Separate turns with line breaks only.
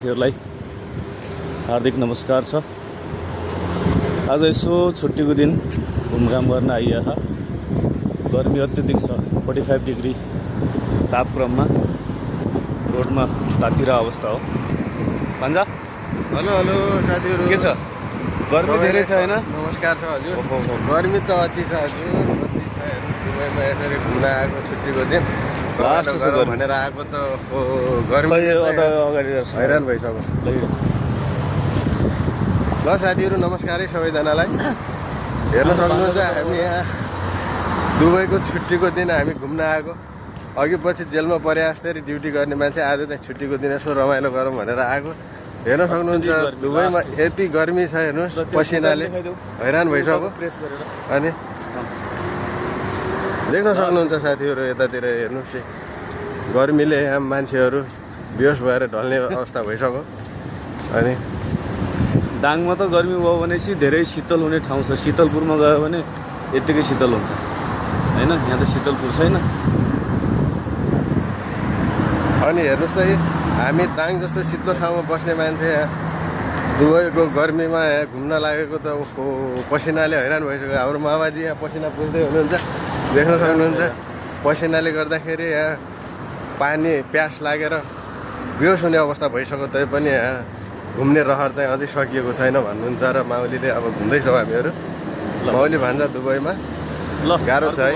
साथीहरूलाई हार्दिक नमस्कार छ। आज यसो छुट्टीको दिन घुमघाम गर्न आइया था। गर्मी अत्यधिक छ, 45 डिग्री तापक्रममा रोडमा तातिरहेको अवस्था हो। भन्छ
हेलो हेलो साथीहरू,
के छ? गर्मी धेरै छ हैन?
नमस्कार छ हजुर।
ओहो।
गर्मी त अति छ हजुर, अति छ। दुबईमा यसरी घुम्न आएको छुट्टीको दिन
लास्ट छ गर्मी
भनेर आएको त गर्मी
अगाडि
हैरान भइसक्यो। ल साथीहरू नमस्कारै सबैजनालाई। हेर्न सक्नुहुन्छ हामी यहाँ दुबईको छुट्टीको दिन हामी घुम्न आएको। अघि पछि जेलमा परे जस्तै ड्युटी गर्ने मान्छे आज चाहिँ छुट्टीको दिन यसो रमाइलो गरौँ भनेर आएको। हेर्न सक्नुहुन्छ दुबईमा यति गर्मी छ, हेर्नुहोस् पसिनाले हैरान भइसक्यो। अनि देख्न सक्नुहुन्छ साथीहरू, यतातिर हेर्नुहोस् गर्मीले यहाँ मान्छेहरू बेहोस भएर ढल्ने अवस्था भइसक्यो। अनि
दाङमा त गर्मी भयो भनेपछि धेरै शीतल हुने ठाउँ छ। शीतलपुरमा गयो भने यत्तिकै शीतल हुन्छ हैन, यहाँ त शीतलपुर छैन।
अनि हेर्नुहोस् त हामी दाङ जस्तो शीतल ठाउँमा बस्ने मान्छे यहाँ दुबईको गर्मीमा यहाँ घुम्न लागेको त पसिनाले हैरान भइसक्यो। हाम्रो मामाजी यहाँ पसिना पुज्दै हुनुहुन्छ, देख्न सक्नुहुन्छ। पसिनाले गर्दाखेरि यहाँ पानी प्यास लागेर बेहोस हुने अवस्था भइसक्यो। तैपनि यहाँ घुम्ने रहर चाहिँ अझै सकिएको छैन भन्नुहुन्छ र माउलीले अब घुम्दैछौँ हामीहरू। माउली भान्जा दुबईमा
ल
गाह्रो छ है।